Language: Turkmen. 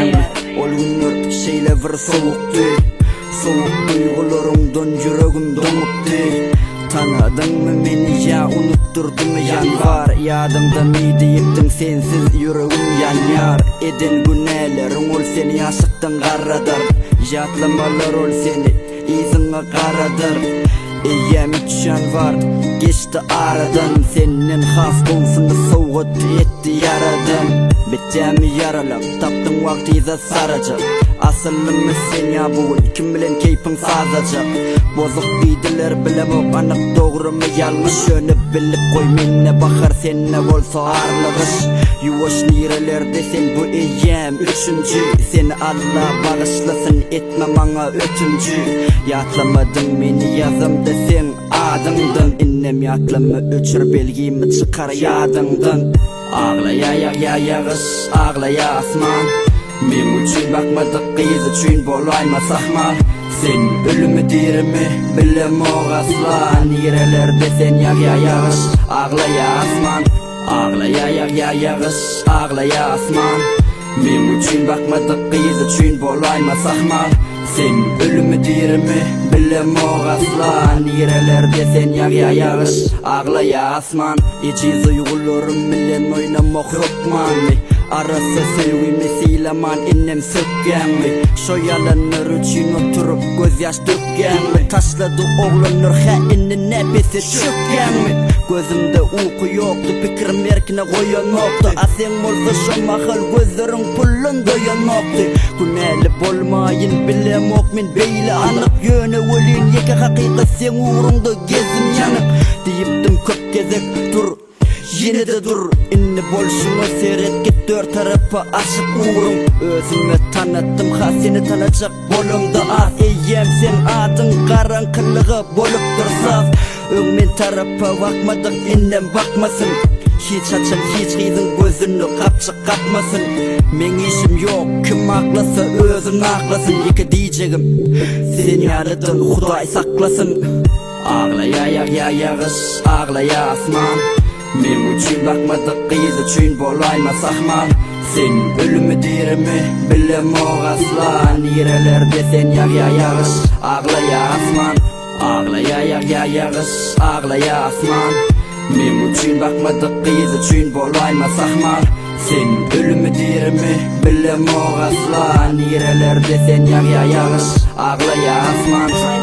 Bilýäňmi, ol günler şeýle bir sowukdy Sowuk duýgularyňdan ýüregim doňupdy Tanadyňmy meni ýa unutdyrdymy ýanwar Ýadyňdamy diýipdiň sensiz ýüregim ýanýar Eden günäleriň ol seni ýaşlykdan garradar Ýatlamalar ol seni yzyňa garadar Eýýäm üç ýanwar geçdi aradan Senden has gowusyny sowgat etdi ýaradan Bitýämi ýaralam tapdyň wagt yza sarajak Asyllymy sen ýa bu gün kim bilen keýpiň sazlajak Bozuk diýdiler bilemok anyk dogrymy ýalňyş Ýöne bilip goý mende bahar sende bolsa arly gyş Ýuwaş nirelerde sen bu eýýäm üçünji Seni Alla bagyşlasyn etme maňa ötünji Ýatlamadyň meni ýazamda seň adyňdan Indem ýatlama öçür belgimi çykar ýadyňdan. Aglaýa ýagýa ýagyş, aglaýa asman Meň üçin bakmadyk gyz üçin bolaýmasa ahmal Sen ölümi dirimi bilemok asla Nirelerde sen ýagýa ýagyş, aglaýa asman Aglaýa ýagýa ýagyş, aglaýa asman Meň üçin bakmadyk gyz üçin bolaýmasa ahmal Sen ölümi dirimi bilemok asla Nirelerde sen ýagýa ýagyş, aglaýa asman Ejiz duýgularym bilen oýnamak hökmanmy Arassa söýgimi sylaman indem sökýäňmi Şo ýalanlar üçin oturyp gözýaş dökýäňmi Taşlady oglanlar hä indi näpese çökýäňmi Gözümde uky ýokdy pikirim erkine goýanokdy A seň bolsa şo mahal gözleriň puldan doýanokdy Günäli bolmaýyn bilemok men beýle anyk Ýöne welin ýeke hakykat seň ugruňda gezdim ýanyk Diýipdim köp gezek dur Ýene-de dur indi bolşuňa seret git dört tarapa açyk ugruň Özüme tanatdym has seni tanajak bolamda az Eýýäm seň adyň garaňkylyga bolupdyr saz Öň men tarapa bakmadyk indem bakmasyn Hiç haçan hiç gyzyň gözüne gapjyk gapmasyn Meň işim ýok kim aklasa özün aklasyn Ýeke diýjegim sen ýalydan Hudaý saklasyn. Aglaýa ýagýa ýagyş, aglaýa asman Meň üçin bakmadyk gyz üçin bolaýmasa ahmal Sen ölümi dirimi bilemok asla Nirelerde sen ýagýa ýagyş, aglaýa asman Aglaýa ýagýa ýagyş, aglaýa asman Meň üçin bakmadyk gyz üçin bolaýmasa ahmal Sen ölümi dirimi bilemok asla Nirelerde sen ýagýa ýagyş, aglaýa asman.